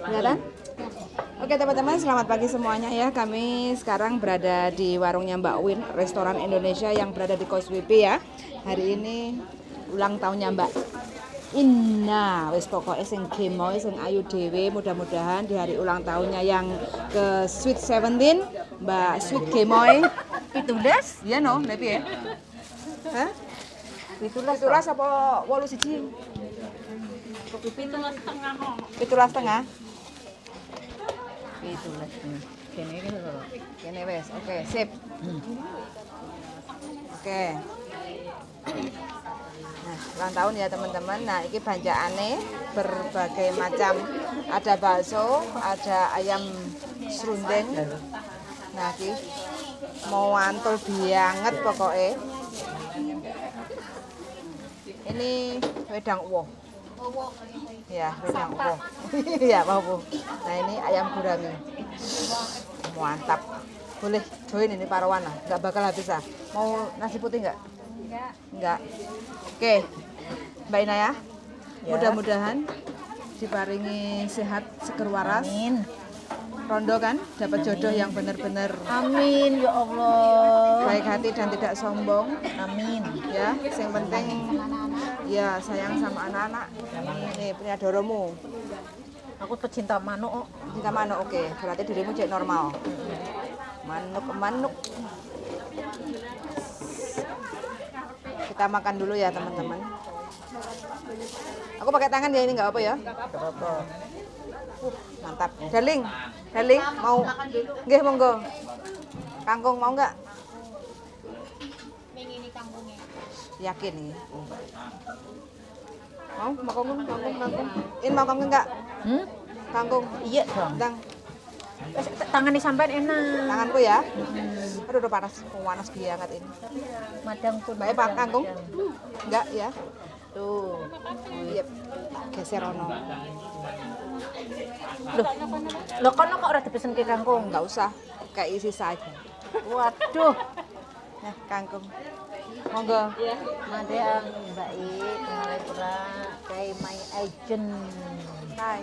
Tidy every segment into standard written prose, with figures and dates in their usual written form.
Kelihatan? Oke teman-teman, selamat pagi semuanya ya. Kami sekarang berada di warungnya Mbak Win, restoran Indonesia yang berada di Causeway Bay ya. Hari ini ulang tahunnya Mbak Inna. Wis pokoknya sing gemoy, sing ayu dhewe, mudah-mudahan di hari ulang tahunnya yang ke Sweet 17, Mbak Sweet Gemoy. 17? Iya no, lebih ya. Hah? 17. 17 apa 81? 17,5 kok. 17,5. 17,5. Kene iki lho. Kene wes, oke, sip. Oke. Nah, ulang tahun ya teman-teman. Nah, ini bancaane berbagai macam. Ada bakso, ada ayam serundeng. Nah, ini mau mantul banget pokoknya. Ini wedang uwoh. Ya, wedang uwoh. Iya, mau. Nah, ini ayam gurami. Mantap. Boleh join ini parwana, nggak bakal habis ah. Mau nasi putih nggak? Nggak. Nggak. Oke, Mbak Ina ya. Ya. Mudah-mudahan diparingi sehat, seger waras. Amin. Rondo kan, dapat jodoh yang benar-benar Amin ya Allah. baik hati dan tidak sombong. Amin. Ya, yang penting ya sayang sama anak-anak. Nih punya doromu. Aku pecinta manuk kok. Cinta manuk, oke. Berarti dirimu cek normal. Manuk, manuk. Kita makan dulu ya teman-teman. Aku pakai tangan ya ini nggak apa ya? Gak apa-apa. Mantap. Darling, darling mau? Nggih monggo. Kangkung mau nggak? Yakin nih. Mau? Mau kangkung, kangkung, kangkung. In mau kangkung nggak? Hmm? Kangkung. Iya dong. Dang, Wes, tangane sampean enak. tanganku ya. Aduh, udah panas, panas banget ini. Madang pun. Mbak Pak kangkung? Enggak ya? Tuh. Iya. Geser ono. Loh. Loh kono kok ora dipesenke kangkung? Enggak usah, kayak isi saja. Waduh. Nah, kangkung. Monggo. Madang Mbak I, mulai pura kayak my agent. Hai.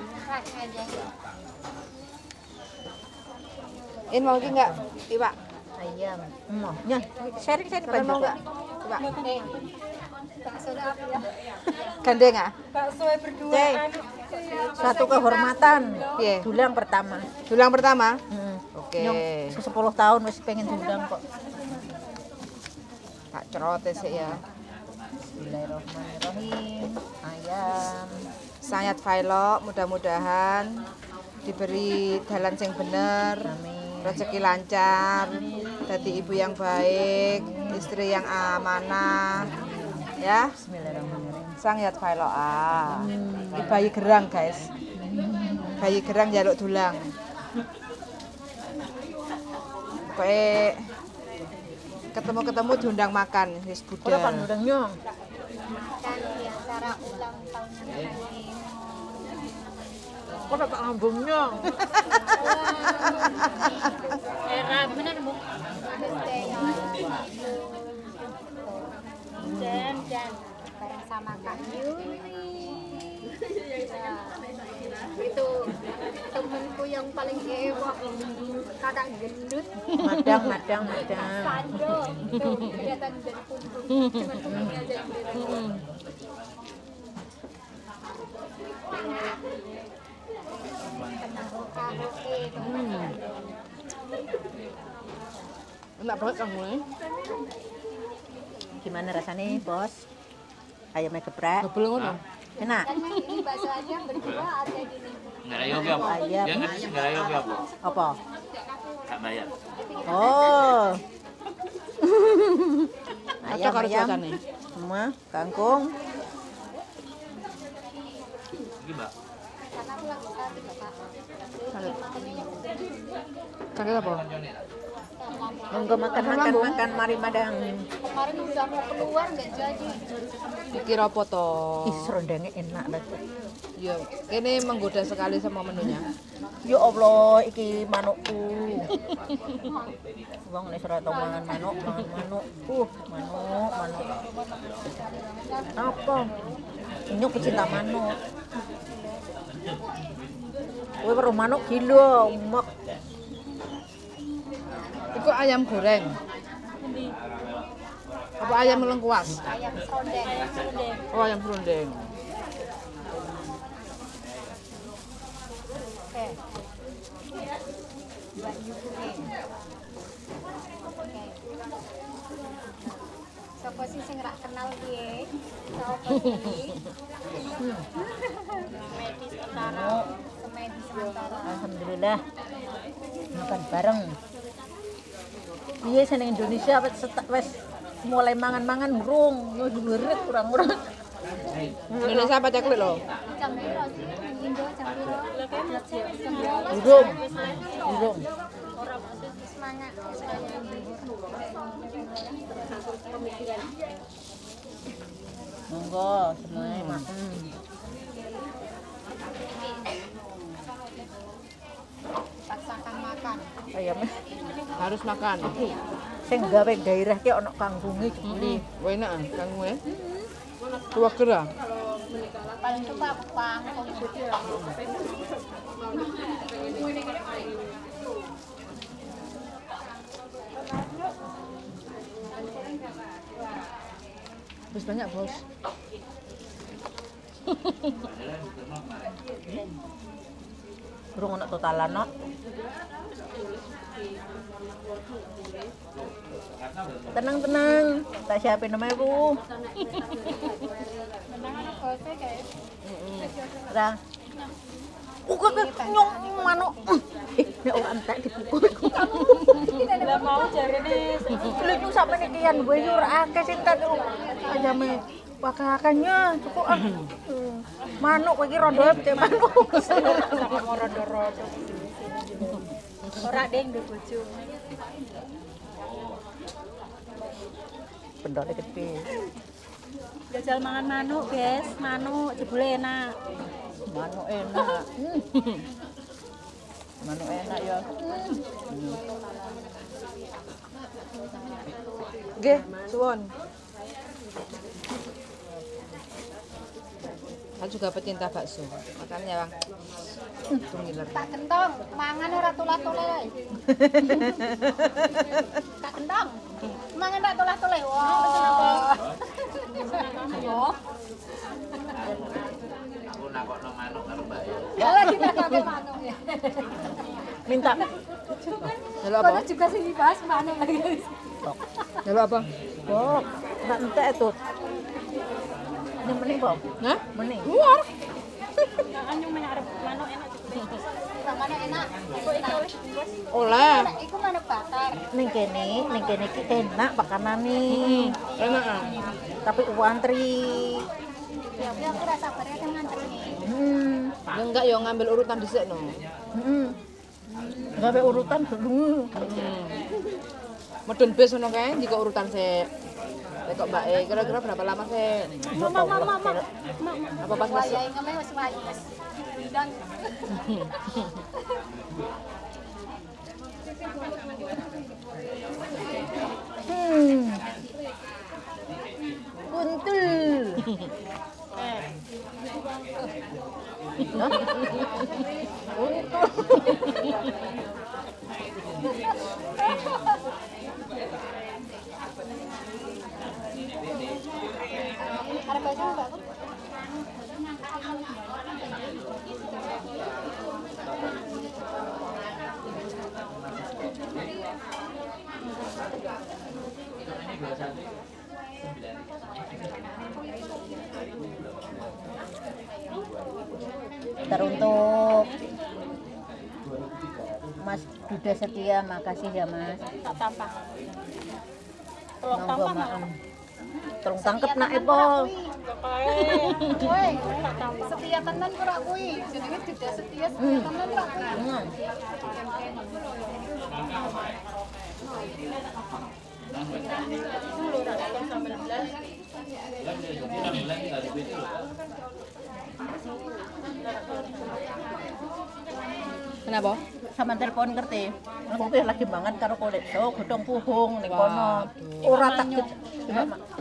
In mau ki enggak? Iwak. Ayam. Emoh. Nyah, sharing sharing Sampean mau banyak. enggak? Iwak. Gandeng ah? Bakso berdua. Cek. Satu kehormatan. Piye? Dulang pertama. Dulang pertama? Hmm. Oke. Nyong 10 tahun wis pengen diundang kok. Tak cerote sih ya. Bismillahirrahmanirrahim. Ayam. Sangat Failo, mudah-mudahan diberi jalan sing bener. Amin. Rezeki lancar, jadi ibu yang baik, istri yang amanah, ya. Bismillahirrahmanirrahim. Sang yat Failo ah. Ini bayi gerang guys, bayi gerang jaluk dulang. Pokoknya ketemu-ketemu diundang makan, wis Ora kan budal. ndang nyong. Kan di acara ulang tahunnya Kak Kok tak ngambung nyong. Era bener Bu. Birthday Jan, Jan. bareng sama Kak Yuli. Ya, itu temenku yang paling heboh, kakak gendut. Madang, madang, madang. Sando tuh kelihatan dari punggung, cuma punggungnya aja yang kelihatan. Tenang karaoke teman. Enak banget kamu ini. Gimana rasanya, Bos? Ayamnya geprek. Dobel ngono. Enak. Kan ini bakso aja berdua ada gini. Nggak ada yoga apa? Ayam. Yang ngerti sih nggak ada yoga apa? Apa? Nggak bayar. Oh. Cocok karo Ayam, ayam. cuacane. Semua kangkung. Ini mbak. Karena aku lagi sakit loh, Kak. Sakit. Sakit apa? Monggo makan makan makan mari madang. Kemarin udah mau keluar nggak jadi. Dikira apa toh? Ih, serondengnya enak banget. Ya, ini menggoda sekali sama menunya. Ya Allah, iki manukku. Wong nek ora tau mangan manuk, mangan manuk. Manuk, manuk. Apa? Nyok pecinta manuk. Kowe weruh manuk gila, mek. Iku ayam goreng. Apa ayam lengkuas? Ayam serondeng. Ayam serundeng. Oh, ayam serundeng. Oke. Mbak Yuke. Oke. Sopo sih sing rak kenal piye? Sopo sih? Semedi sementara. Semedi sementara. Alhamdulillah. Makan bareng. Piye seneng Indonesia wis wis mulai mangan-mangan urung, yo durit kurang-kurang. Indonesia apa ceklik lho? Jam piro sih? Indo jam piro? Lah kae Mas wis Urung. Urung. Ora maksud Semangat, semangat. Monggo semuanya makan. Paksakan makan. Ayamnya Harus makan. sing gawe gairah ki ana kangkunge jebule. Wah, enak ah, kangkungnya. Tua kera. Paling suka aku kangkung. Terus banyak, Bos. Urung ana totalan no. Tenang-tenang, tak siapin 6.000. Menang ana bose guys. Ra. Uga nyong manuk. Eh, nek ora entek dipukul. Lah mau jarene Lha nyung sampe kian gue yo ora akeh sing tak ayame akeh-akehnya cukup ah. Manuk kowe iki rondo cek manuk. sama mau rodo-rodo. Ora deng ndek bojo. Pendole gede. Jajal mangan manuk, guys. Manuk jebule enak. Manuk enak. Manuk enak ya. Nggih, suwun. Saya juga pecinta bakso. Makanya, Bang. Tuh ngiler. Tak kentong, mangan ora tolah-toleh. Tak kentong. Mangan ora tolah-toleh. Wah. Yo. Aku nakokno manuk karo Mbak ya. Ya lagi takoke manuk ya. Minta Jaluk apa? Kono juga sing dibahas manuk lagi. Jaluk apa? kok ora entek tut. Ini mending kok. Hah? Mending. Luar. Makan nyung menak arep manuk enak jebule. Manuk enak. Oleh. Iku manuk bakar. Ning kene iki enak pakanane. Enak ah. Tapi antri. Ya kuwi aku rasa sabar kan ngantri nih. Ya enggak ya ngambil urutan dhisik no. Heeh. Gawe urutan dulu. Medun bis ngono kae jika urutan sik. Tekok Mbak E, kira-kira berapa lama sih? Mama mama mama. Apa pas masuk? Wayahe ngene wis wayahe wis. Ndang. Kuntul. Kuntul. Arep baca Mbak. Teruntuk Mas Duda Setia, makasih ya Mas. Tak tampah. Tolong Monggo tampah maem. Tolong tangkep nak epo. Woi, setia tenan ora kuwi. Jenenge duda setia, setia tenan ora kuwi. Kenapa? Sama telepon ngerti. Aku ki lagi mangan karo kulit so godhong puhung ning kono. Ora tak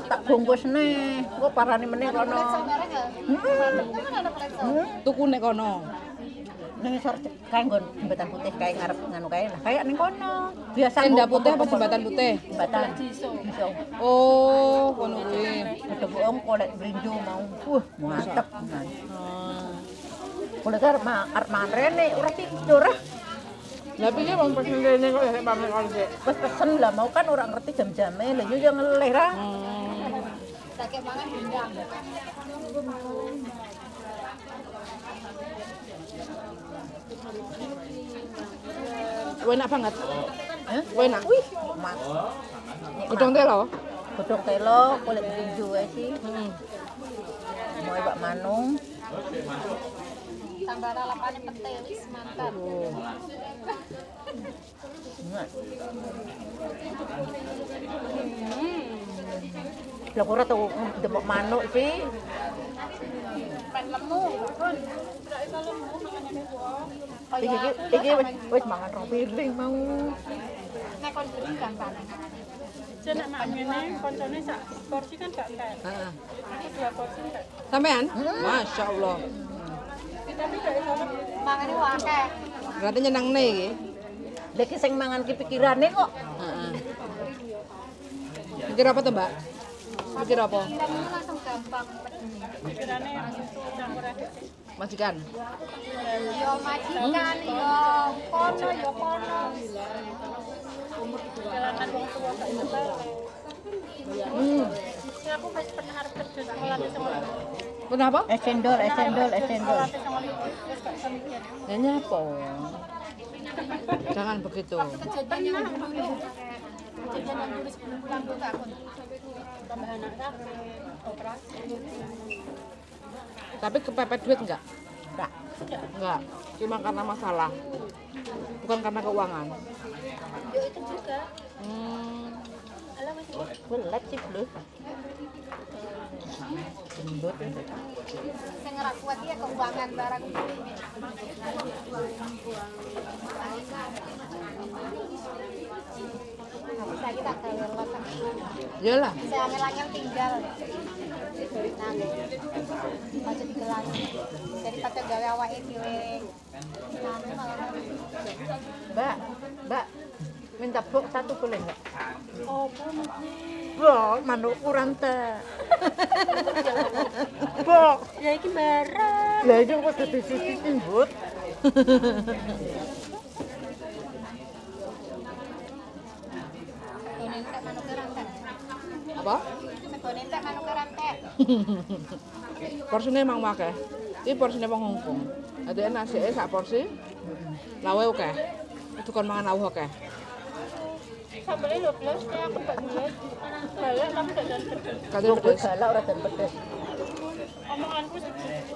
tak bungkus neh. Engko parani meneh kono. Bareng ya? Temen ana pletso. Tuku nek kono. Ning Ning isor kae nggon jembatan putih kae ngarep nganu kae lah kayak ning kono. Biasa Tenda putih apa jembatan putih? Jembatan. Jiso. Oh, kono kuwi. Ada bohong golek blinjo mau. Wah, mantep. Golek arep mangan rene ora tidur. Lah piye wong pesen rene kok ya pamit kon sik. Wis pesen lah mau kan ora ngerti jam-jame. Lah yo ngelih ra. Sakit mangan diundang. Enak banget. Hah? Enak. Wih, mat. Godhong telo. Godhong telo, kulit blinjo ae sih. Heeh. Mau iwak manung. Tambah lalapannya pete wis mantap. Enak. Lah ora tau demok manuk sih. Pen lemu. Iki iki wis mangan rong piring mau. Nek kon beli gampang. Nek mak ngene koncone sak porsi kan gak entek. Heeh. Aku 2 porsi entek. Sampean? Masya Allah. Tapi gak iso lemu. Mangane akeh. Berarti nyenengne iki. Lah iki sing mangan ki pikirane kok. Heeh. Pikir apa tuh, Mbak? Pikir apa? Pikiranmu langsung gampang. Pikirane campur aduk. Majikan. Yo majikan yo kono yo kono. Kelangan wong tua gak iso balik. Aku wis pernah arep kerja sekolah di sekolah. Pernah apa? Es cendol, es cendol, es cendol. Sekolah wis gak iso mikir. Ya nyapa. Jangan begitu. Kejadian yang dulu. Kejadian yang dulu sebelum pulang tuh aku. Tambah anak sakit, operasi. Tapi kepepet duit enggak? Enggak. Enggak. Cuma karena masalah. Bukan karena keuangan. Yo itu juga. Alah wis. Belet sih, Bro. Gendut. Sing ora kuat ya keuangan barang. Aku saiki tak gawe los. Iyalah. Saya angel-angel tinggal. Nah, aja digelangi. Daripada gawe awake dhewe. Anu malah Mbak, Mbak, minta box satu boleh enggak? Opo mesti? Bok, manuk kurang teh. Bok. Ya iki bareng. Lah iki kok dadi siji timbut. Segone entek manuke rantek. Apa? Segone entek manuke rantek. Porsine emang akeh. Iki porsine wong Hongkong. Dadi nasike sak porsi. Lawuhe akeh. Kudu kon mangan lawuh akeh. Sambelnya 12, ya aku gak duwe. Galak tapi gak dan pedes. Kate Kowe pedes. galak ora dan pedes. Omonganku segitu.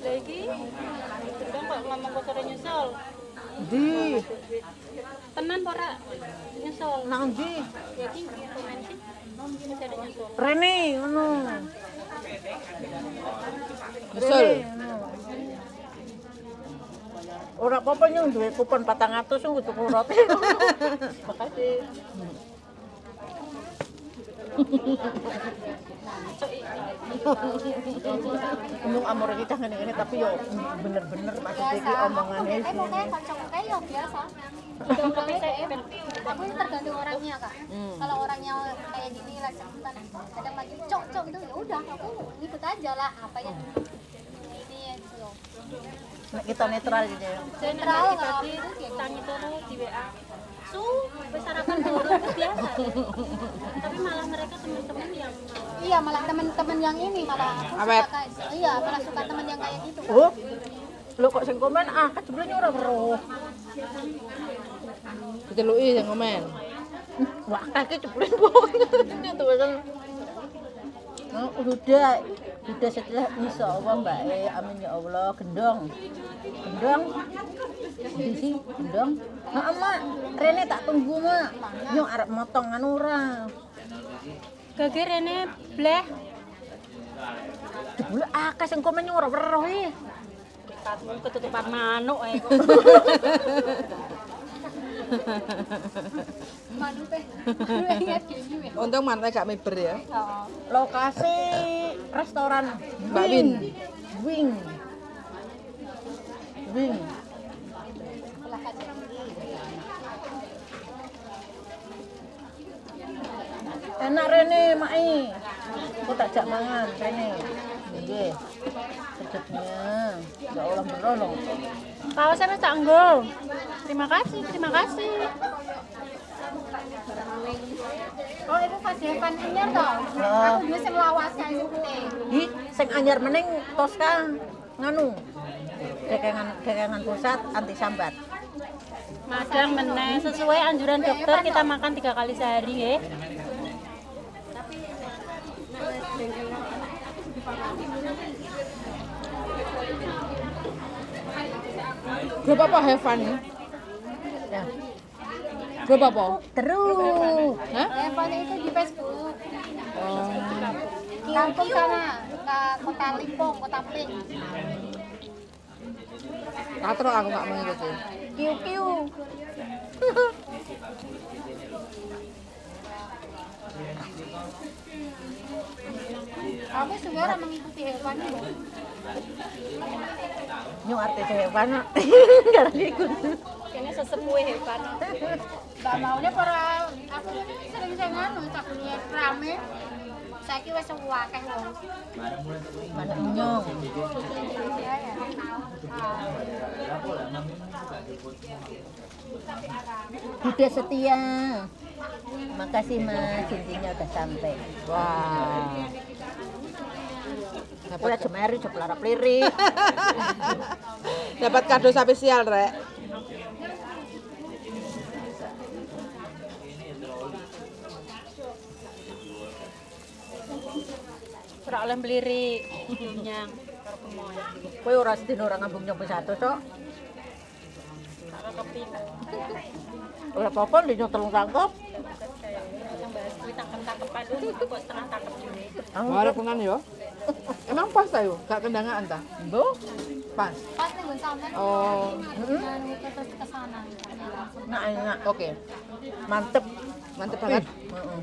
Lah iki gendong kok ngomong kok sore nyusul. Ndi? Tenan apa ora nyusul? Nang ndi? Ya iki komen sih. Sore nyusul. Rene ngono. Nyusul. Ora apa-apa nyung duwe kupon 400 nggo tuku roti. Makasih. Untung amor iki cah ngene-ngene tapi yo bener-bener maksudnya iki omongane Biasa. sih. Pokoknya kancaku kae yo biasa. Aku ini tergantung orangnya kak. Kalau orangnya kayak gini lah sebutan, kadang lagi cok cok gitu ya udah aku ngikut aja lah apa yang ini ya gitu loh. Nek kita netral gitu ya. Netral Pagi kalau pagi aku kayak gitu. tangi turu di WA. Su, wis sarapan durung itu biasa. Tapi malah mereka teman-teman yang malah Iya malah teman-teman yang ini malah aku suka Awet. kayak iya malah suka teman yang kayak gitu. Oh. Lho kok sing komen ah kan jebulnya ora weruh. Diceluki sing komen. Wah, kaki jebule bohong. Itu kan. Oh, udah setelah insya Allah Mbak E, amin ya Allah, gendong. Gendong. Di sih, gendong. Mak, Mak, Rene tak tunggu, Mak. Nyong arep motong anu ora. Gage rene bleh. Jebule Lha akeh sing komen ora weruh iki. Mripatmu ketutupan manuk ae kok. Manuk teh. Manuk ingat gini. Untung manuknya gak miber ya. Lokasi restoran Mbak Win. Wing. Wing. Sebelah kaca. Enak rene, Mai. Aku tak jak mangan rene. Nggih. Sedepnya. Ya Allah berolong. Kaosnya wis tak nggo. Terima kasih, terima kasih. Oh, itu pas Evan anyar toh. Oh. Aku dhewe sing lawas kae sing putih. Hi, sing anyar meneng Tosca nganu. Dekengan pusat anti sambat. Madang meneh sesuai anjuran dokter kita makan 3 kali sehari nggih. Grup apa have fun? Ya. Grup apa? Terus. Hah? Evan itu di Facebook. Oh. Kampung sana, ke Kota Limpung, Kota Pink. Katro aku gak mengikuti. Kiu kiu. Aku suwe ora mengikuti hewan itu. Nyung artis hewan. Karena ikut. Kene sesepuhe hewan. Mbak maunya para aku ini sering sing anu tak duwe rame. Saiki wis akeh wong. Mana nyong. Iya ya. Duda setia. Makasih Mas, cincinnya udah sampai. Wah. Kowe aja meri, aja pelarap-lirik. Dapat kado spesial, Rek. Ora oleh mlirik nyang karo gemoy. Kowe ora sedina ora ngambung nyampe 100 tok. Karo keping. Ora apa-apa ndino telung tangkep. Yang bahas kuwi tangkep-tangkepan lu kok setengah tangkep dhewe. Wareg tenan yo. Emang pas ta yo? Gak kendangan ta? Mbok, Pas. Pas ning nggon sampean. Oh, Anu terus ke sana. enak enak. oke. Mantep. Mantep banget. Heeh.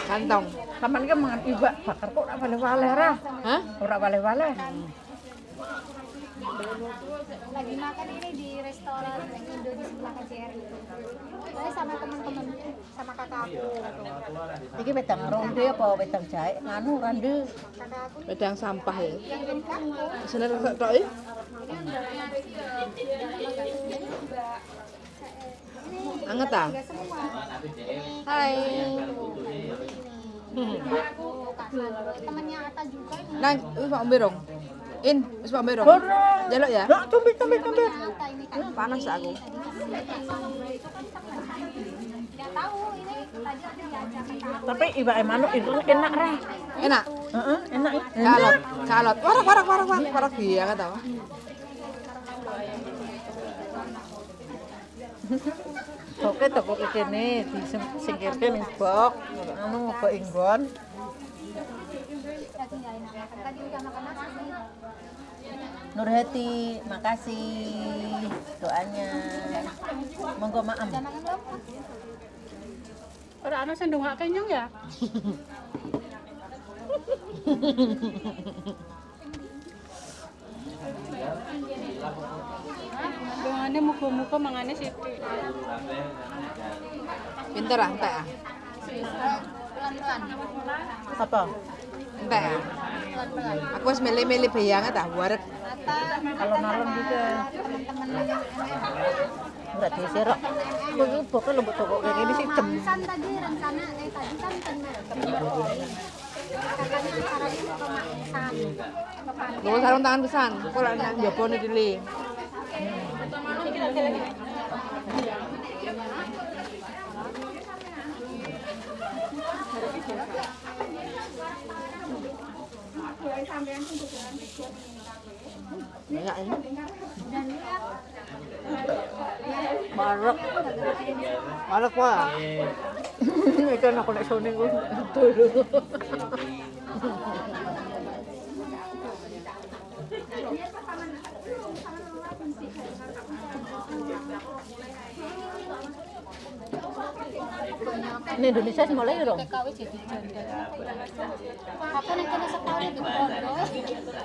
Kantong. Sampeyan ki mangan iwak bakar kok ora wale-wale ra. Hah? Ora wale-wale. Lagi makan ini di restoran Indo di sebelah KJRI itu. Saya sama teman-teman, sama kakak aku. Iki wedang ronde apa wedang jahe nganu rande. Kakak aku Wedang sampah ya. yang dari kampung. Seneng tok iki? Ini udah lama gak ini. Anget ta? Enggak semua. Hai. Ini aku Kak Sandro, temannya Ata juga ini. Nang wis pak ombe rong. In, wis pak ombe rong. Jaluk ya. Loh, cumbi cumbi cumbi. Temannya Ata ini Kak. Panas aku. Tadi Kak Sandro itu kan teman. Nggak tahu ini tadi aku diajak kakak aku. Tapi iwake manuk itu enak ra. Enak. Heeh, enak. Kalot, kalot. Warak warak warak warak warak banget tau. Oke, toko kene disingkirke ning bok, anu bok inggon. Lagi nggak enak makan. Tadi udah makan nasi sih. Nurhati, makasih doanya. Monggo maem. Udah makan belum? Ora ana sing ndongake nyong ya. Dongane muga-muga mangane sithik. Pinter ah, entek ah. Pelan-pelan. Apa? Entek ah. Pelan-pelan. Aku wis milih-milih banget ah, wareg. Ata, Alon-alon gitu. teman-teman Ora diserok. Kowe iki boke lembut toko kene iki sih jem. Kan tadi rencana tadi kan kakaknya acaranya mau ke Maksan. Ke pantai. Nggo sarung tangan pisan. Kok lek nang njaba nitili. Enak ini. Marek. Wareg wae. Iki aku nek sone ku dulu. Ini Indonesia sing mulai dong. TKW jadi janda. Aku ning kene setahun di pondok.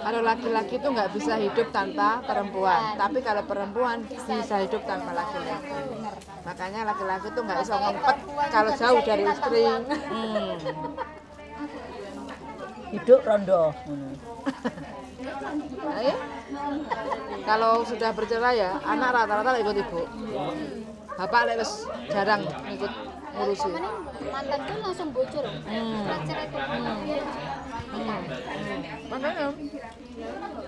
Kalau laki-laki itu nggak bisa hidup tanpa perempuan, tapi kalau perempuan bisa hidup tanpa laki-laki. Makanya laki-laki itu nggak bisa ngempet kalau jauh dari istri. Hidup rondo. Ngono. Nah, ya. Kalau sudah bercerai ya, anak rata-rata ikut ibu. Bapak lek wis jarang ikut ngurusi. Mantan tuh langsung bocor. Surat cerai tuh. Makanya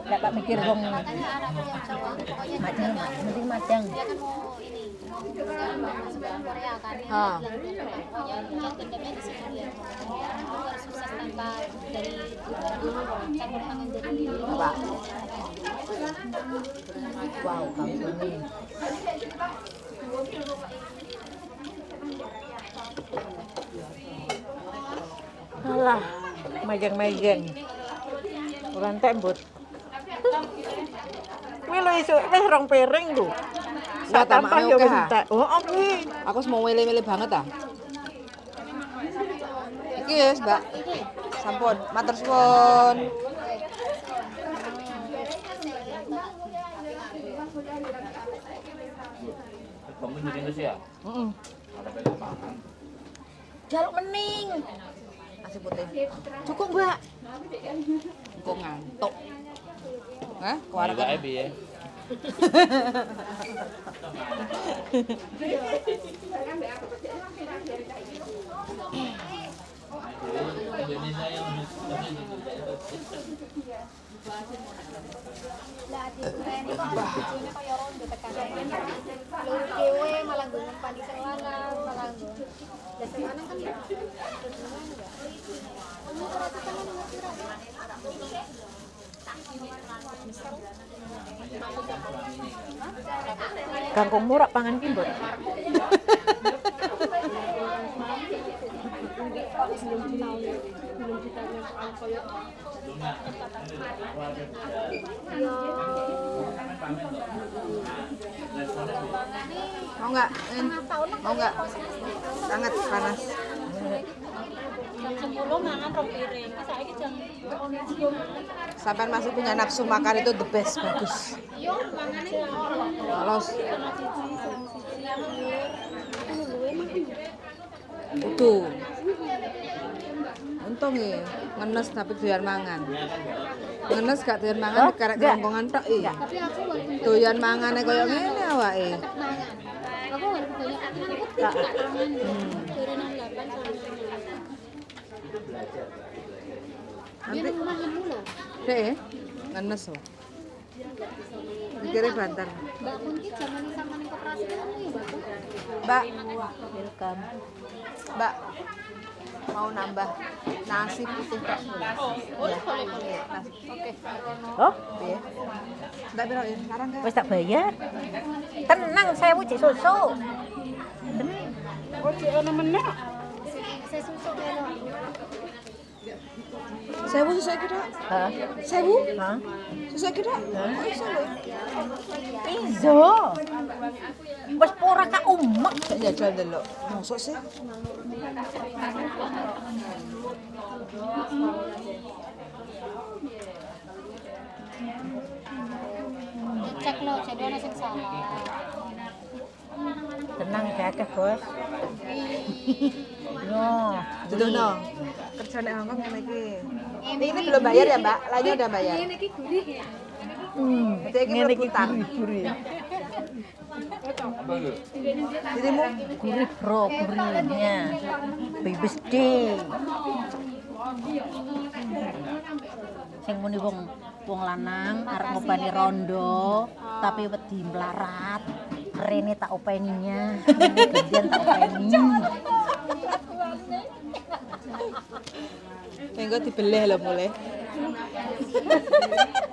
Lek pak mikir wong Makanya anakku yang cowok itu pokoknya madang, penting madang. dia kan mau ini mau sekarang mau masuk ke Korea kan dia Ah. bilang dia pokoknya dia dendamnya di situ dia aku harus sukses tanpa dari campur tangan dari Bapak. Wow, kamu ini. Alah, majeng-majeng. Ora entek, Mbut. Kuwi lho isuk wis rong piring lho. Wah, Sak tampah tamakne ya akeh, wis ah. entek. Oh, oh kuwi. Aku semua wele-wele banget ah. Iki wis, Mbak. Sampun, matur suwun. Kamu jadi Indonesia ya? Heeh. Ada lapangan. Jaluk mening. Nasi putih. Cukup, Mbak. Engko ngantuk. Hah? Keluarga. Mbak piye? Indonesia yang lah adikku ini kok anak bojone kaya rondo tekan loro dhewe malah nggo ngempani sing lanang malah nggo lah sing lanang kan dua-duanya enggak kamu ora tekan ngerti ra Kangkungmu rak pangan ki, Mbut. Mau nggak? Mau nggak? Sangat panas. Jam 10 mangan rong piring. Iki saiki jam 1 Sampai masih punya nafsu makan itu the best, bagus. yo mangane Los, aku luwe mangan utuh. Untung ya, ngenes tapi doyan mangan. Ngenes gak doyan mangan karek kerongkongan tok iya. tapi aku walaupun Doyan mangane koyo ngene awake. tetap mangan aku walaupun banyak makanan aku tetap suka mangan dari 68 sampai 98 dia nang omah lho Dek, ngenes loh. Mikirnya banter. Mbak Kun ki jamane sama ning koperasi kan ya Mbak Kun. Mbak, Welcome. Mbak, mau nambah nasi putih tok. Boleh, boleh, boleh. Nasi. Oke. Oh, Piye? Ndak piro ya? Sekarang kan? wis tak bayar. Tenang, 1000 cek susu. Saya susuk kene. 1000 susah iki, Dok. Hah? 1000? Hah? Susah iki, Dok. Kok iso lho? Iso. Wis ora ka umek. Jajal delok. Mosok sih? Dicek lho, jadi ana sing salah. Tenang gak Bos. Yo. Dudono. Kerja nek Hongkong ngene iki. Ini belum bayar ya, Mbak? Lainnya udah bayar. Ini iki gurih ya. Berarti iki Ngene iki rebutan. gurih-gurih. Apa itu? Dirimu Gurih, Bro, gurihnya. Bebas deh. Sing muni wong wong lanang arep ngopeni rondo, tapi wedi melarat. Rene tak openinya, gantian tak openi. minggu dibeleh lho mulai.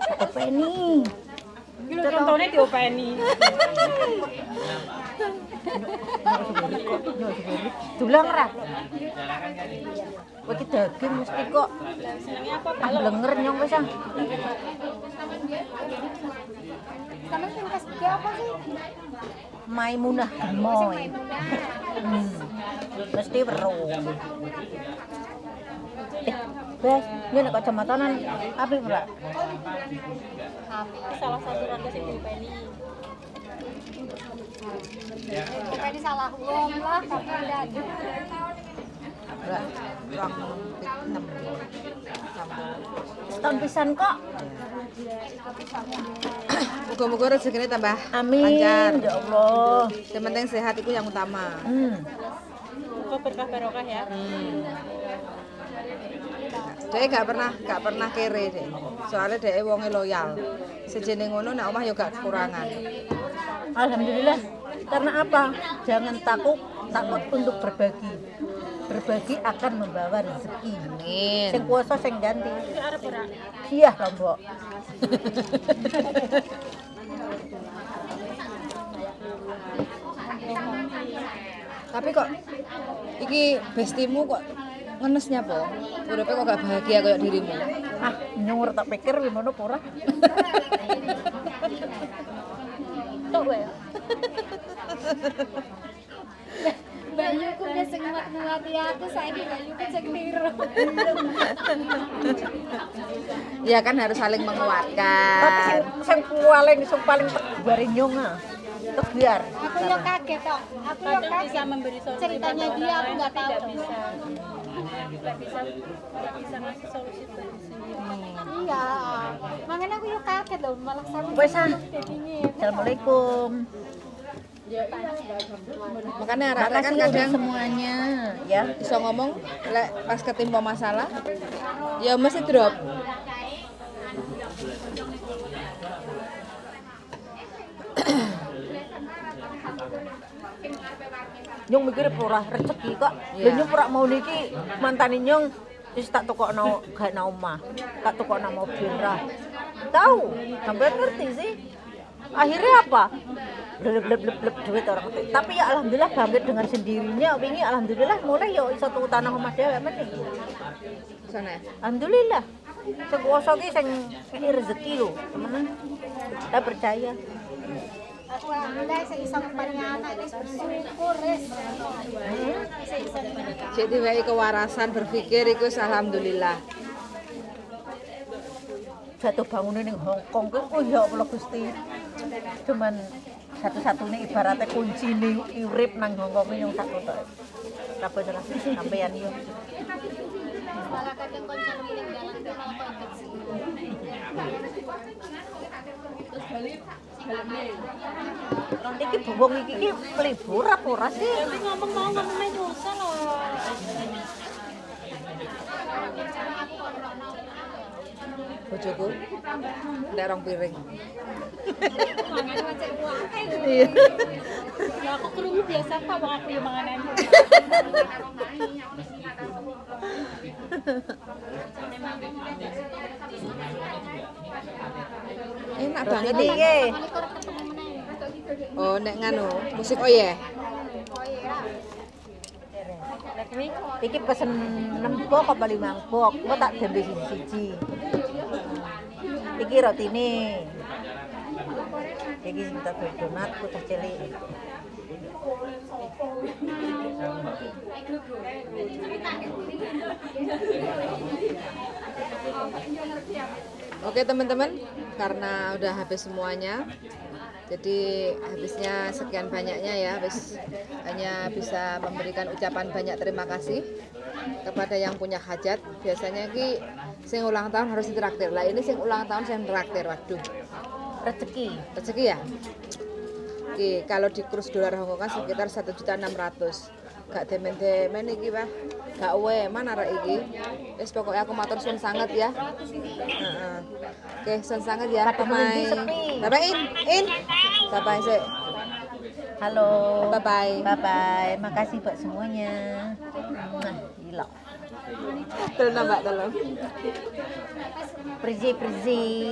Tak openi. Iki lho Rontone diopeni. Dulang ra. Kowe iki daging mesti kok Senengnya apa? ah blenger nyong wis ah. Sama sing Facebook apa sih? Maimunah gemoy. Mesti weruh. Eh, Bes, ini nek kacamatanan apik ora? Salah satu rondo sing diopeni. Pokoknya salah wong lah, tapi ndak. Ora. 2,6 campur. Setahun pisan kok. Muga-muga rezekine tambah Amin. lancar. Ya Allah. Yang penting sehat itu yang utama. Kok berkah barokah ya. Dia gak pernah kere deh. Soalnya dia wonge loyal. Sejene ngono nek omah yo gak kekurangan. Alhamdulillah. Karena apa? Jangan takut takut untuk berbagi. Berbagi akan membawa rezeki. Amin. Sing kuasa sing ganti. Iki arep ora? Iya, Lombok. Tapi kok iki bestimu kok ngenesnya po? Uripe kok gak bahagia kayak dirimu. Ah, nyuwur tak pikir gimana apa ora? Tok wae. Mbak Yuku wis sing nguat-nguati aku, saiki Mbak Yuku sing niru. Ya kan harus saling menguatkan. Tapi sing sing paling sing paling tegar nyong ah. Tegar. Aku yo kaget tok. Aku yo Kadang kaget. bisa memberi solusi Ceritanya pada dia orang aku lain, nggak tapi tahu. Nggak bisa ngasih solusi buat diri sendiri. Iya. Makanya aku yo kaget loh, malah sama Wes ah. jadinya. Assalamualaikum. Makanya arek-arek kan Makasih udah kadang semuanya ya. bisa ngomong lek pas ketimpa masalah ya mesti drop. Nyong mikir ora rezeki kok. Iya. Lha nyong ora mau niki mantane nyong wis tak tukokno gak na omah. Tak tukokno mobil ra. Tahu, sampean ngerti sih. Akhirnya apa? Bleb bleb bleb bleb duit orang ngerti. Tapi ya alhamdulillah bangkit dengan sendirinya wingi alhamdulillah mulai ya iso tuku tanah omah dhewe meneh. Sana. Alhamdulillah. Sing kuwasa ki sing ngeki rezeki lho, temenan. Kita percaya. Aku alhamdulillah saya iso ngempani anak wis bersyukur wis. Wis iso ngempani. Cek diwehi kewarasan berpikir iku wis alhamdulillah. Jatuh bangunnya ning Hong Kong kuwi oh ya Allah Gusti. Cuman satu-satunya ibaratnya kunci nih urip nang Hong Kong yang satu tok. Apa salah sampean yo. Malah kadang konco nemu ning dalan ku malah kok ikut sih. Iki wong iki iki pelibur apa ora sih? Tapi ngomong mau ngomong main dosa loh. Bojoku ndak rong piring. Mangan macam akeh. Iya. Lah aku krungu biasa tak wong aku yo manganan. Enak banget Ini iki. iki. Ini kok ketemu meneh. Oh, nek nganu, musik oh ya. Oh iya. Iki pesen 6 bok apa 5 bok, kok tak dembe siji-siji. Iki rotine. Iki sing tak beli donat ku cah cilik. Oke teman-teman, karena udah habis semuanya, jadi habisnya sekian banyaknya ya, habis hanya bisa memberikan ucapan banyak terima kasih kepada yang punya hajat. Biasanya ki sing ulang tahun harus ditraktir. Lah ini sing ulang tahun sing traktir. Waduh, Rezeki. rezeki ya. Oke, kalau di kurs dolar Hongkong kan sekitar 1.600.000. Gak demen-demen iki, Pak. Gak weman arek iki. Wis pokoknya aku matur suwun sanget ya. Heeh. Oke, suwun sanget ya. Padahal Bye. endi sepi. Bye bye In. In. Bye bye sik. Halo. Bye bye. Bye bye. Makasih buat semuanya. Nah, gila. Tolong Mbak, tolong. Prizi, prizi.